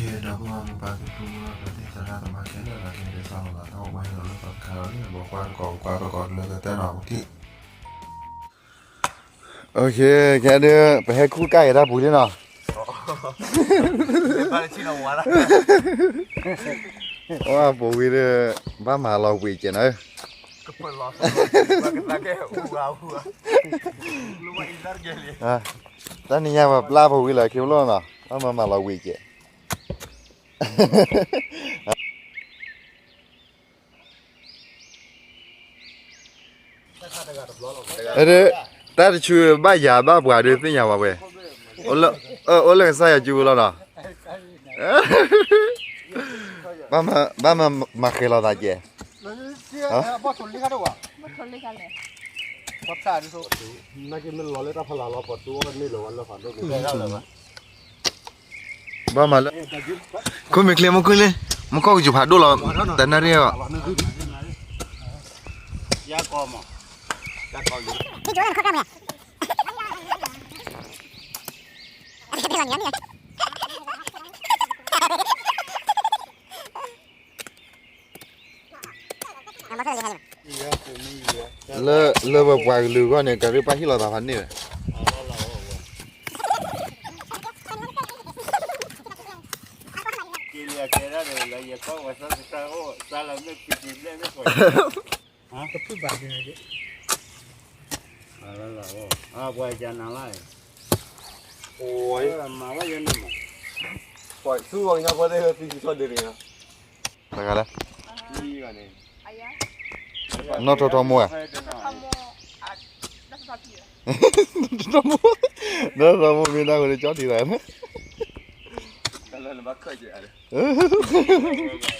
ဒီပုၢ်ဝဲၢ်မိၢ်ပၢ်သ့ၣ် ဖိမုၣ်ဖိခွါသ့ၣ် သရၣ်သမါခဲလၢာ် လီၤက့ၤဒ်သိးလီၤ တၢ်အိၣ်ဘှံးလီၤလၢပှၤတခါလီၤန့ၣ် ဘိးကွၢ်တကိး ကွၢ်တကိးလၢကတၢၢ်နီၤ မူထံၣ် OK ခဲဒုး ပဟဲခူၣ်ကၢ်က့ၤတၢ်ပူၤလံနီၤ အိၣ်ပူၤဝံၤဒီး ဘၣ်မၤလီၤဝံၤကဲးနီၤ တၢ်နံၤညါပှၤပျၢ်ပူၤဝံၤလီၤ ခ့ပလီၢ်နီၤ ဘၣ်မၤမၤလီၤဝံၤကဲး တၢ်တဆူဘၣ်ယၤဘၣ်ပှၤဒုးသ့ၣ်ညါဝဲဝဲ အိၣ်လၢကစၢ်ယွၤစုပူၤလီၤနီၤ ဘၣ်မၤဃဲၤလီၤသးကဲး ဘၣ်မၤလၢ ခိၣ်မ့ၢ်ချ့မူခိၣ်လ့ မူခိၣ်ကစူၤဖးဒိၣ်လီၤ တနၣ်ရံၣ်အီၤ လၢ လၢပပှၤကလုာ်အဂီၢ်န့ၣ် ကရ့ၣ်ပၢ်ဟ့ၣ်လီၤသးဖးန့ၣ်လီၤ တဂၤလဲၣ် နီၢ်ထီၣ်ထီၣ်မိၢ်ဧါ နီၢ်ထီၣ်ထီၣ်မိၢ် နီၢ်ထီၣ်ထီၣ်မိၢ်မ့ၢ်န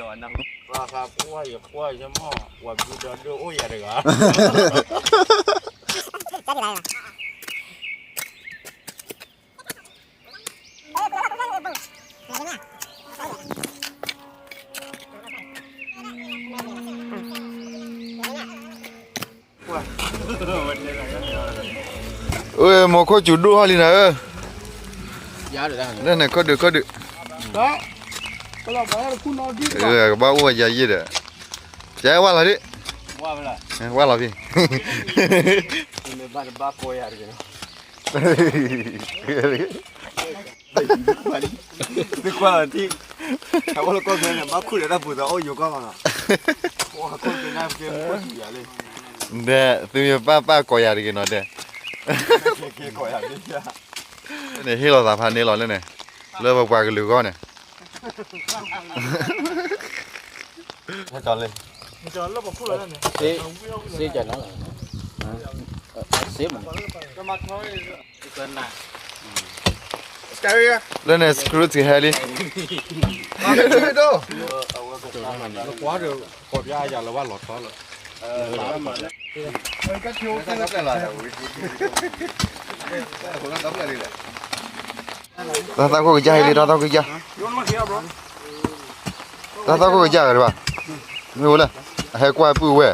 ၢ်ဟူလၢကၠီထံသး အိၣ် မိၢ်ခိၣ်စူၤဒိၣ်ဟီလံနၤဧၢ, လၢန့ၣ်ခီဒုးခီဒုး, ကဘၣ်အိၣ်ဝဲယၤယံၣ်ဒီး, ကဲဝါလီၤဒုး, ဝါလီၤဖံး သုကွၢ်လီၤထံၣ်, အဝဲလၢကီၢ်ဖဲန့ၣ် ဘၣ်ခူၣ်ဒီးတၢ်ပူၤသးအိၣ်ယိၤကီၢ်လီၤနီၤ, ဒီး သုမ့ၢ်ပၢ်ပၢ်ကိးယၤတဂ့ၤနီၤတဲ, န့ၣ်ဟ့ၣ်လီၤသးဖးန့ၣ်လီၤလၢန့ၣ်, လၢပပှၤကလုာ်ဂီၢ်န့ၣ် လၢ လၢန့ၣ် screw တုၤဟဲလံ, တၢ်သၣ်ခိၣ်ကစၢ်ဟဲလံ တၢ်သၣ်ခိၣ်ကစၢ်, တၢ်သၣ်ခိၣ်ကစၢ်ဂ့ၤတဘၣ်, မ့ၢ်အိၣ်လၢ အဟဲကွၢ်ပုၢ်ဝဲ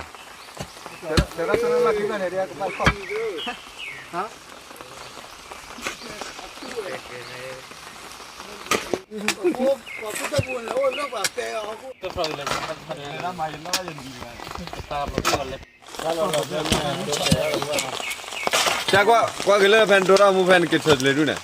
ၢ် ကကွၢ်က့ၤလၢဖဲနဒိတၢ်မူဖဲနက့ၤထၢၣ်တလဲၤဒုးန့ၣ်,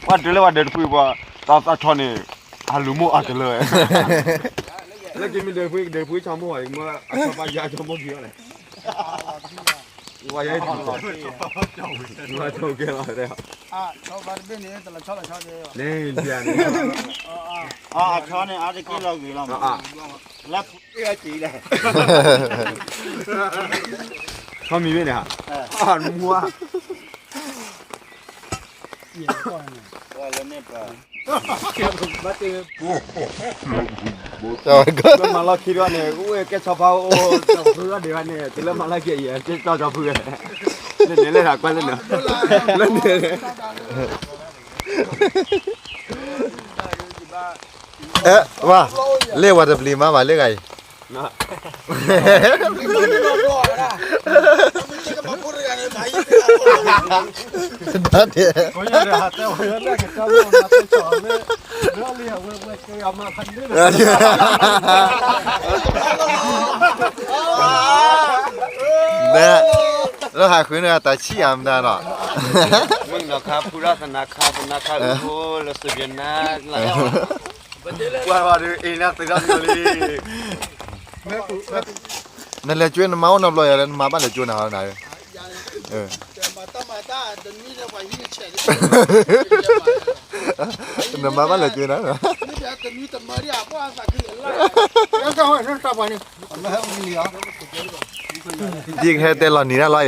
ပှၤဒုးလၢပှၤဒုးတဖုပှၤ, တၢ်သၣ်ထီန့ၣ်, အလူၤမိၢ်အကလၢ, လၢက့ၤမ့ၢ်ဒုးဖု ဒုးဖုဆီမိၢ်အံၤ မ့ၢ်အဆီပှၤယါဆီမိၢ်ဖံးအီၤလဲၣ်, ဝါယါ, ဝါကဲလီၤတဲ, န့ၣ်, အဆီန့ၣ် အါတက့ၢ်လီၤဂ့ၤလီၤမး, လၢဖု, ဆီမံၤမ့ၢ်န့ၣ်, မူဧါ, ဘၣ်တဲ မ့ၢ်မၤလီၢ်ခံဒီးန့ၣ် အိၣ်ဝဲကဲဆီဖါအိၣ် ကၠီဖုဂီၢ်ဒံးဘၣ်န့ၣ် တုၤလၢမၤလီၢ်ခံအံၤ ကဲကၠီဖုဝဲ လၢန့ၣ်လဲၣ် ကွၢ်လၢန့ၣ် လၢန့ၣ် ဝါ လ့ၣ်ဝဲတပျံၤမးဘၣ်လၢဂၤအံၤ တၢ်ဒဲး လၢဟးဃုန့ၣ်တၢ်ဆံၣ်အမတၤနီၤ မုၣ်ကနီၤခါ ဖုရသနါခါ သနါခါ အုၣ်ဖိလၢစူၢ်ကနါ လၢ ကွၢ်ဝဲဒုး အ့ၣ် နသုးထီၣ်လံ နလဲၤကၠွ့နမါအိၣ်နီတဘျီယၤလၢနမါဘၣ်လဲၤကၠွ့နၤဟီနၤ နမါဘၣ်လဲၤကၠွ့နၤ ယကဟဲတဲလီၤနံၤတၢ်လီၤ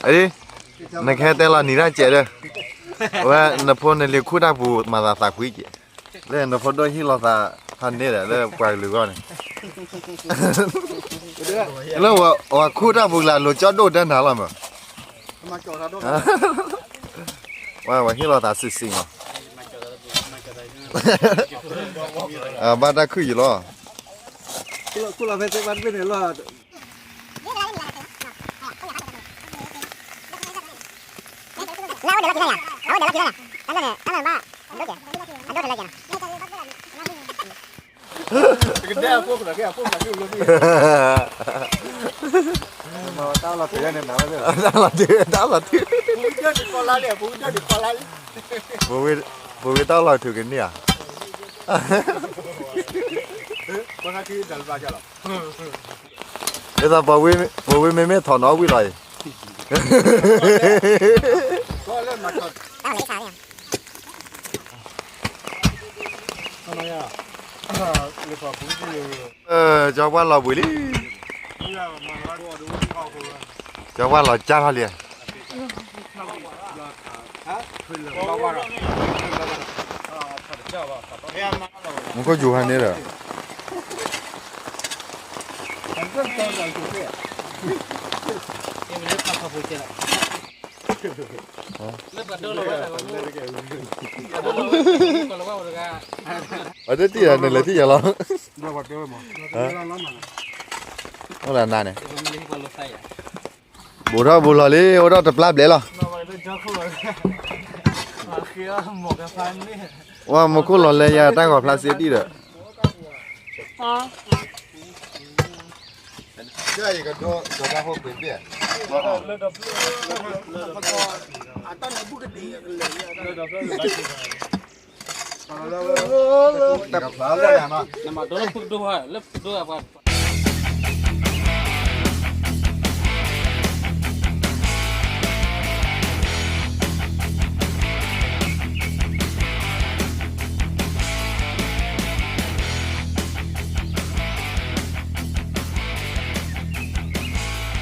အံၤ နကဟဲတဲလီၤနံၤတၢ်ကဲးဒီး အဝဲနဖိနလံၤခူၣ်တၢ်ပူၤမၤသးသးကွံက့ၤ လၢနဖိဒိၣ်ဟ့ၣ်လီၤသးဖးန့ၣ်ဒီး လၢပှၤကလုာ်အဂီၢ်န့ၣ် လၢပှၤခူၣ်တၢ်ပူၤလၢအလိၤကၠီဒိၣ်ဒၢနၤလီၤမး ပှၤဟ့ၣ်လီၤသးစံးစံးမး ဘၣ်တၢ်ခုၣ်ယံၤလီၤ တၢ်လီၤတုၤ တၢ်လီၤတုၤ ပဝဲတၢ်လီၤထုးကန့ၢ်ဧါ ဒ်သိးပဝဲမ့မ့ၢ်ထီၣ်နီၣ်ဝံၤလီၤအံၤ ကၠီပှၢ်လီၤဘှံးလံ ကၠီပှၢ်လီၤကၢ်ထီၣ်လံ မူခိၣ်ယူၤဟါန့ၣ်ဒီး အတထံၣ်ယၤ နလဲၤထံၣ်ယၤလီၤ အိၣ်ဒၣ်နၤန့ၣ် ဘူးထီၣ်ဘူးလီၤလံ အိၣ်ဒီးတပျၢ်ဘျဲးလီၤ ဝဲမူခိၣ်လီၤလဲၤယၤတၢ်ဂီၤဖျါစ့ဒံၣ်ဒီး က့ၤဟီဝဲလ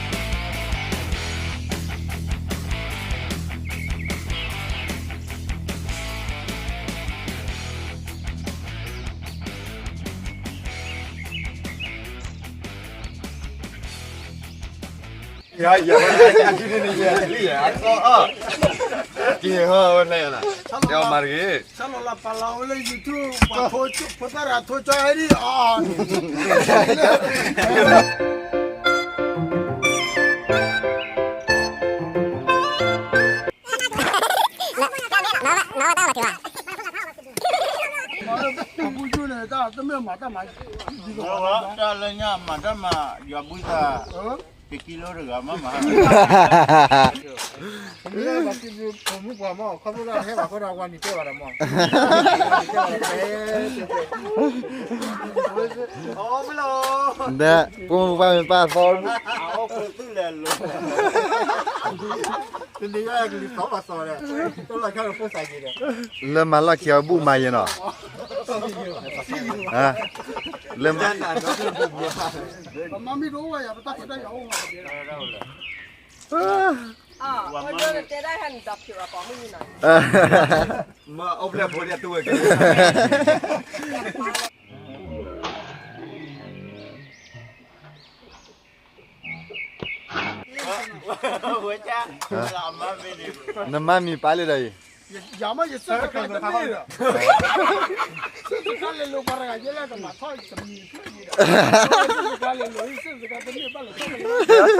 ဲၣ်ယၤလီၤ တဲအီၤမၤတဂ့ၤ ဆၢလီၤလၢပာ်လီၤဝဲလၢ YouTube ပှၤဖိသၣ်ရၤထိကၠီဟဲဒံၣ်အီၤ ပူၤယူၢ်န့ၣ် တၢ်တမ့ၢ်မၤတၢ်မၤ တၢ်လၢညါမၤတၢ်မၤ ယွၤဘုသး တကံလိတဂၤမးမး မ့ၢ်ဘၣ်က့ၤမုၢ်ပှၢ်မး ခီဖျိလၢဟဲဘၣ်ဃီဒီး ဝါနံၤတဲဘၣ်ဒီးမး ဒီး ပှၤမုၢ်ပှၢ်မ့ၢ်ပၢ်သီ တနံၤအံၤ ကလံၤသီဘၣ်သီဒီး တလီၤဆီဒီးဖိသၣ်က့ၤဒီး လၢမၤလီၢ်ခံအဘူၣ်မၤယဲနီၤ လၢ ပမၤမ့ၢ်တအိၣ်ဝဲယၤ ပတၢ်ခွဲးတၢ်ယာ်အိၣ်မး အိၣ်လၢနတဲဒၣ်ဟဲနဒီးဖျိးအပိာ်မုၣ်နီၤ. မ့ၢ်အိၣ်ဖျဲၣ်ဖိဒီးတူၢ်ဝဲကဲ နမါမံၤပာ်လံဒီးအံၤ, ယမ့ၢ်ယစ့ၢ်တခါတမ့ၢ်ဒီး, စ့ၢ်တခါလဲၤလိာ်ပှၤတဂၤယဲလၢကမၤထီၣ်တမံၤဖျၢၣ်န့ၣ်ဒီး, စ့ၢ်တခါလဲၤလိာ် စ့ၢ်တခါတမ့ၢ်ဘၣ်လီၤ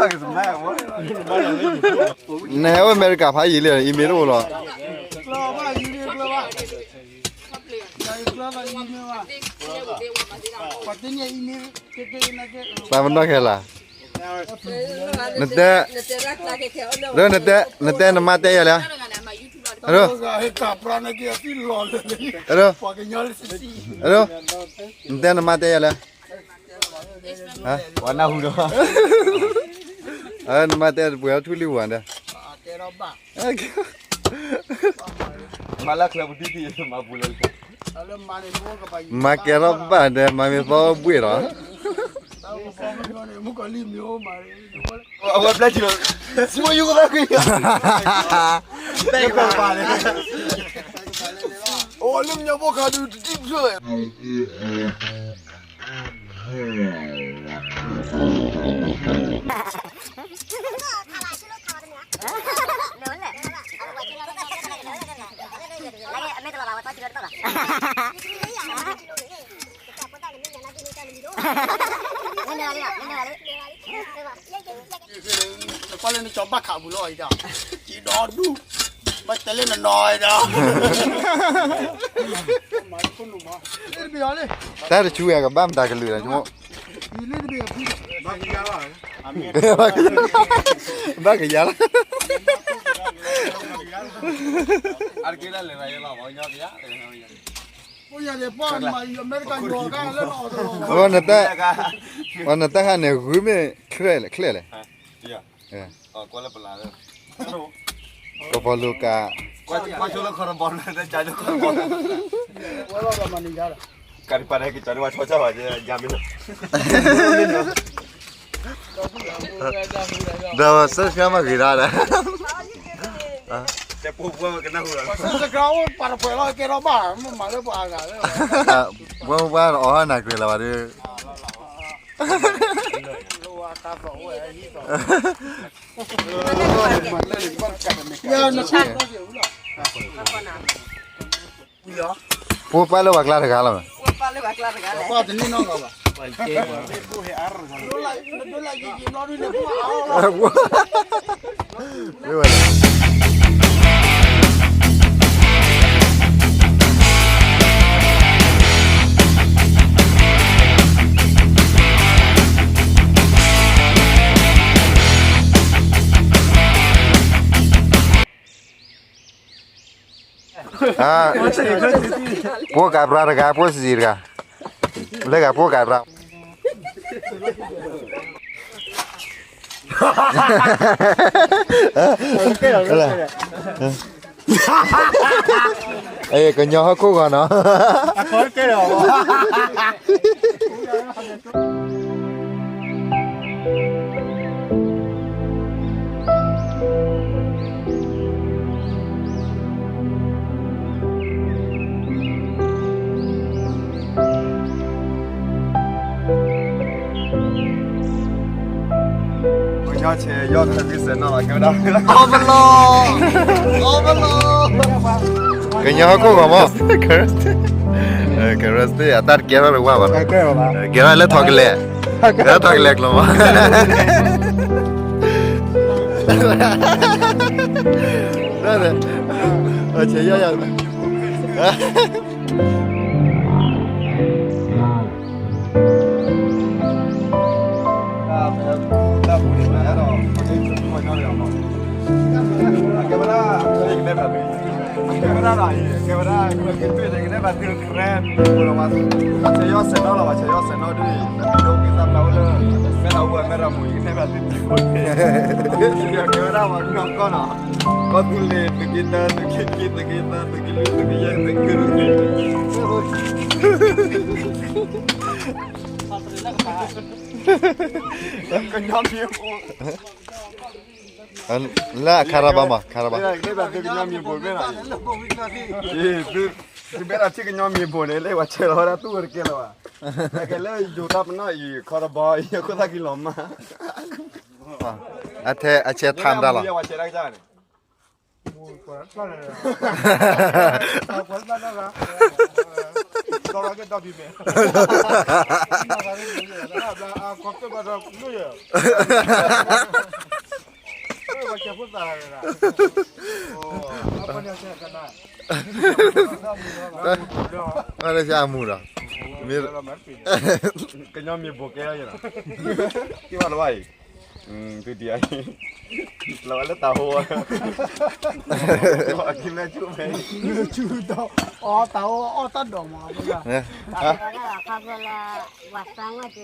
နဟဲအိၣ်အမဲရကၤဖးယံာ်လံ email တအိၣ်လီၤ. ကျၢၤဘၣ် email ကျၢၤဘၣ်, ကျၢၤဘၣ် email ဘၣ်, ပှၤတန့ၢ် email ကဲကဲနကဲ, ပှၤပနီၣ်ခဲလၢာ်, နတဲ, ဒီးနတဲ, နတဲနမါတဲယၤလဲၣ်, ဒီး, ဒီး, နတဲနမါတဲယၤလဲၣ်, ပှၤနၢ်ဟူဒီး, နမါတဲပှဲၤထူလံဝၤဒီး မၤလၢချၢပတံၢ်တံၢ် မၤပူၤလၢ, မၤကဲထီၣ်ဘၣ်ဒီး မၤမ့ၢ်သီဘှ့ၣ်ဒီး, အဝဲပျဲၢ်ထံလီၤ, စံမယုကသးကွံာ်, အိၣ်လၢမညီဖိခါဒုးတတံၢ်ဖျၢၣ် ကွၢ်လၢနကၠီဘၣ်ခးပူၤလီၤအံၤဒီး, ကံဒီဒူၣ်, ဘၣ်တဲလၢနနီၤအံၤဒီး, တၢ်တဆူအကဘၣ်မတၤကလုာ်ဒီး, ဘၣ်ကယၤလီၤ, နတၢ်ဟးန့ၣ် ဂုၢ်မ့ၢ်ချဲလဲၣ်, ချဲလဲၣ်, ကပီၤလိၤကး, ကၢ်တပၤတဟဲက့ၤကၠီၤန့ၢ်ဝဲဆီဆီဘၣ်, ယါမ့ၢ်လီၤ, ဒီးဆှၢဆှၢမ့ၢ်ဂ့ၤဒၣ်ဒီး, တဲပှဲၤပှဲၤကနၢ်ဟူလီၤ, ပှၤတပှဲၤလီၤကဲထီၣ်ဘၣ် မ့ၢ်မၤလၢပှၤအဂၤလၢ, ပှၤပှၤအီၣ်နၤကွံာ်လီၤဘၣ်ဒီး, ဖိပၢ်လၢပှၤကျါတဂၤလီၤ, ပှၤတန့ၢ်နီတဂၤဘၣ်, ဖိကးပြါတဂၤ ဖိစံးတဂၤ, လၢဂၤဖိကးပြါ ကညီဟီၣ်ခိၣ်ဂီၤနီၤ, ကညီဟီၣ်ခိၣ်ဂီၤမး, ကရစ့ၣ်, ကရစ့ၣ် အတၢ်တကဲထီၣ်တဝၢ်ဘၣ်, ကဲထီၣ်လၢထီၣ်ကလဲာ်, ကဲထီၣ်ထီၣ်ကလဲာ်ကျိၤမး, ဆဲးယီၢ်ယၤ ကဲဝဲဒၣ်, ကဲဝဲဒၣ်, ဆဲးယီၢ်ဆဲးနီၣ်လီၤဘၣ်, ဆဲးယီၢ်ဆဲးနီၣ်ဒ်အံၤ, ဒိးက့ၤသးပျးဝဲလၢ မဲတၢ်အိၣ်ဝဲမဲတၢ်မူၤအံၤ ကနဲၣ်ဘၣ်သုတံၤဖိန့ၣ်, ကဲဝဲဒၣ်ပှၤကညီကီၢ်နီၤ, ကီၢ်သူလ့ၤ သုးက့တၢ သုးက့ခံ သုးက့သၢ သုးက့လွံၢ် သုးက့ယဲၢ် သုးက့လွံၢ်, ကညီမံၤဖိ လၢအခါရဘၣ်မး ခါရဘၣ် သုကညီမံၤဘိးမ့ၢ်နီၤ, သုဘဲလီၤထံကညီမံၤဘိးန့ၣ် လၢပှၤဆဲးလီၤဝဲဒၣ်သူၣ်ဝဲတကဲလၢၤဘၣ်, ကဲလၢယိၤတၢ်ပနီၣ်အံၤ ခါရဘၣ်အံၤ အခိၣ်သၣ်ကံလီၤမၢ်, အထဲအဆဲးထါမတၤလီၤ ဘၣ်လၢဆၢအမူဒီး ကညီမံၤဘိးကဲလီၤယၤ, ကဘၣ်လီၤဘၣ်အံၤ, သုဒံးအံၤ, လီၤဝဲလၢတၢ်ဟိ, ကမဲာ်ဆူၣ်မဲာ်, မဲာ်ဆူၣ်ဒီး အီတၢ်ဟိအီတၢ်ဒိးမး, ခီဖျိလၢ ပှၤသးဝဲတံၢ်မး, ပှၤ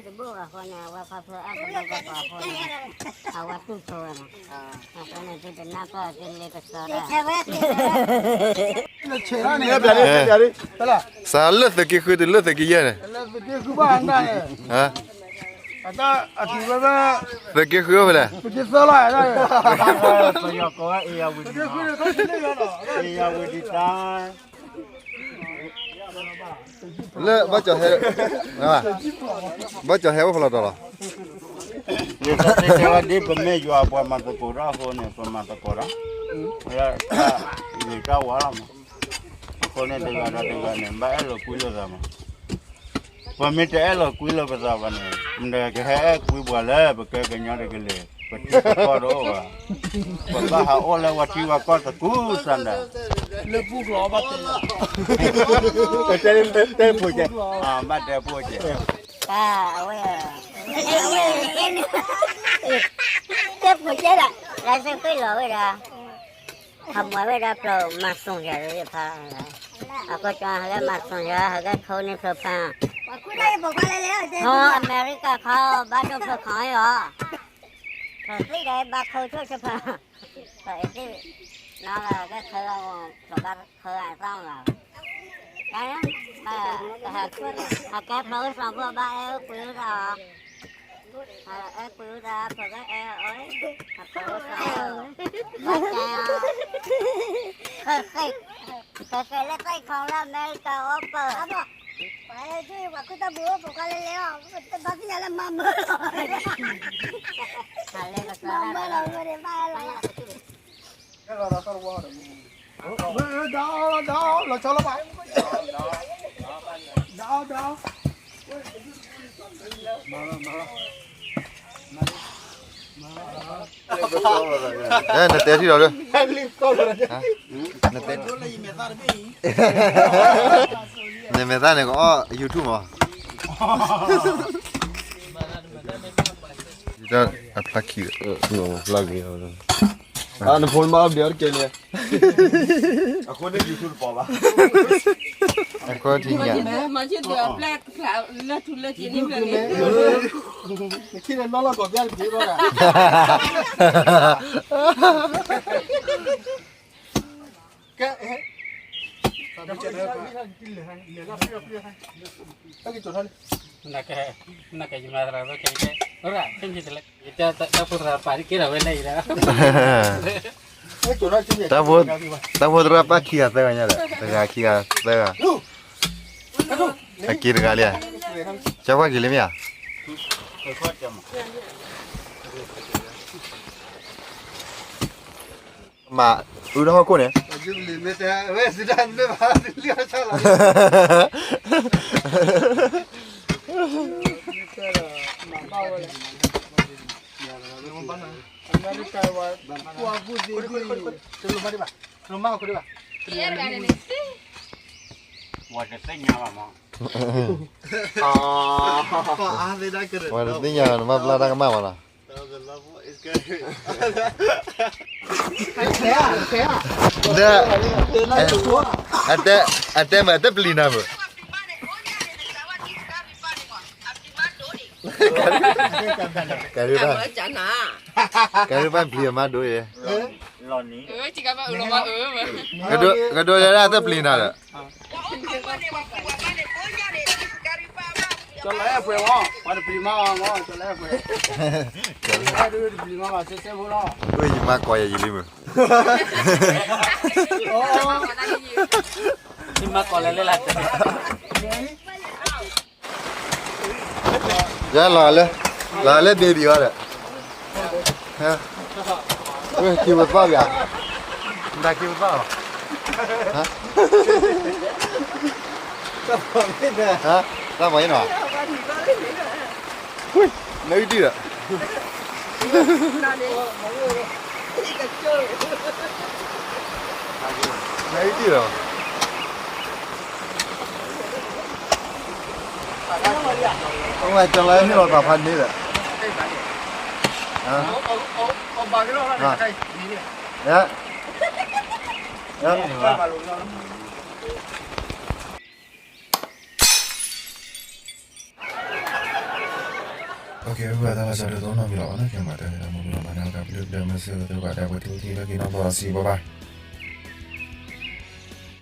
သုတဘိၣ်ဘၣ်အဃိန့ၣ် အဝဲခီဖျိအတဘိၣ်ဘၣ်အဃိန့ၣ် အဝဲတူၢ်ဆိဝဲမး, အဃိန့ၣ်သုတနၢ်ပၢၢ်သုလ့ပစီတၢ် စးလၢသုးက့ဃုတုၤလၢသုးက့ယဲၢ်န့ၣ်, သုးက့ဃုအိၣ်ဖဲလဲၣ်, လၢဘီကၠီၤဟဲ, ဘီကၠီၤဟဲအိၣ်ဖဲလဲၣ်တီၤလီၤ, ဒ်ပမ့ၢ်ယွၤပှၤမၤသကိးတၢ်အဃိန့ၣ် ပမၤသကိးတၢ်, ဝဲဒၣ်တၢ်ဂ့ၤတၢ်ဝါလီၤမး, အဃိန့ၣ်တဂၤဒီးတဂၤန့ၣ် ဘၣ်အဲၣ်လိာ်ကွံလိာ်သးမး ပမ့ၢ်တအဲၣ်လိာ်ကွံလိာ်ပသးဘၣ်န့ၣ် မတၤကဟဲအဲၣ်ကွံပှၤလၢပကဲကညီတကလုာ်, ပထံပကီၢ်တအိၣ်ဘၣ်, ပဘၣ်ဟးအိၣ်လၢပှၤထံပှၤကီၢ်သကူစၢ်ဒၣ်, လၢပူၤကျိာ်ဘၣ်တဲ, တဲပူၤကဲ, ဘၣ်တဲပူၤကဲ, အဝဲ, တဲပူၤကဲဒၣ်, လၢစ့ၢ်ကီးလီၤဝဲဒၣ် ဟးမၤဝဲဒၣ်ဖျိမၤစူၢ်ယၤသ့ၣ်တဖၣ်, အကီၢ်ကၠီဟဲကဲမၤစူၢ်ယၤ ဟဲကဲခိန့ၣ်ဖျိဖၢ, ဟီအမဲရကၤခီ ဘၣ်ဒိၣ်ဖျိခီအီၤ, ဖျိသ့ၣ်ဒီးဘၣ်ခိဆိၣ်ဆၢဖၢ, ဖျိအသ့ၣ်, နီၢ်လၢကဲခီလီၤ, ဖျိဘၣ်ခိအသီလီၤ, ကဲ, အကဲဖျိဝဲစီၤဖိဘၣ်အဲၣ်ကွံာ်ဝဲဒၣ် အဲၣ်ကွံာ်ဝဲဒၣ် ဖျိကအဲၣ်အီၤ, အဖျိကစီၤ, ဘၣ်တဲအီၤ, ဃဲဃဲလၢသ့ၣ်ခီလၢအမဲရကၤအိၣ်ပၢၢ်, ပှၤအဲၣ်ကွံာ်ဝဲခိၣ်သၣ်ဘိ ပှၤကလဲၤလဲၤအီၤ, တဘၣ်သ့ၣ်ညါလၢမၤမၢလီၤ, မၤမၢလီၤဝဲဒၣ်ဘၣ်လီၤ နတဲထံၣ်ဒီး, နတဲ, နမဲာ်သၣ်န့ၣ်ကအီၣ် YouTube မး, အဖျါခံ, ဖျါခံ, နဖိမါအီၣ်ဘျဲးအီၣ်တကဲလံ, အဃိန့ၣ် YouTube တပီၤဘၣ်, အဃိထံၣ်ညါ, မၤဆ့ၣ်ဒီးအပျဲၢ်လၢထူလၢက့ၤန့ၣ်, နခ့န့ၣ်နီၢ်လီၤကီၢ်ပျၢ်တက့ၤဘၣ်, ကဲ, နကယမၤသရၣ်ဘၣ်ခဲကဲ, ရၣ်, တၢ်ဖိသရၣ်ပာ်တကဲထီၣ်ဝဲလဲၣ်အံၤဒီး, တၢ်ဖိသရၣ်ပာ်ခံဂၤသၢဂၤညါဒီး တဂၤခံဂၤသၢဂၤ, အက့တဂၤလံဧါ, ကၠီကွၢ်က့ၤလံမ့ၢ်ဧါ မၤအုတဟီၣ်ခိၣ်န့ၣ်, ဝဲတသ့ၣ်ညါဘၣ်မး, ဝဲတသ့ၣ်ညါဘၣ် နဘၣ်ပျၢ်တၢ်ကမၣ်မးနီၤ ဒီး, အတဲ, အတဲမ့ၢ်အတပျံၤနၤမ့ၢ်, ကရူၢ်ဘၣ်, ကရူၢ်ဘၣ်ပျံၤအမါဒိၣ်အံၤ, ကဒိးယဲဒၣ်တပျံၤနၤဒီး ကၠီၤလၢအဲၣ်ပှဲၤမး, ပှၤတပျံၤမးမး, ကၠီၤလၢအဲၣ်ပှဲၤ, ကၠီၤလၢအဲၣ်ဒိးတပျံၤမးမး စဲစဲဖိလီၤ, ယမၤကိးယၤယလံမုၢ်, ယမၤကိးလၢလၢလၢ် ယလီၤလၢ, လီၤလၢ baby အီၤဒီး, ဟဲ, က့ၤဝဲသီၣ်ယၤ, နတၢ်က့ၤဝဲသီၣ်လီၤ, ဟဲ, သီၣ်ပှၤအံၤနီၤ, နအံၤဒံၣ်ဒီး နအံၤဒံၣ်ဒီး, အဝဲကၠီၤလၢဟ့ၣ်လီၤသးဖးန့ၣ်ဒီး, ယ, ယ, အိၣ်ခ့ ပှၤသးဘၣ်ဆၣ်ဒိၣ်သိးနီတမံၤလီၤဘၣ်နီၤ, ခဲမၤတၢ်န့ၣ်ဒီး မုၢ်မုၢ်လီၤမၤန့ၢ်အီၣ်တၢ်ဘျုးဘျုး မ့ၢ်စ့ၢ်ကီးသ့ၣ်တဖၣ် ဒီးပထံၣ်ထံၣ်လၢက့ၤနီၢ်သီစံးဘၣ်ဘၣ်.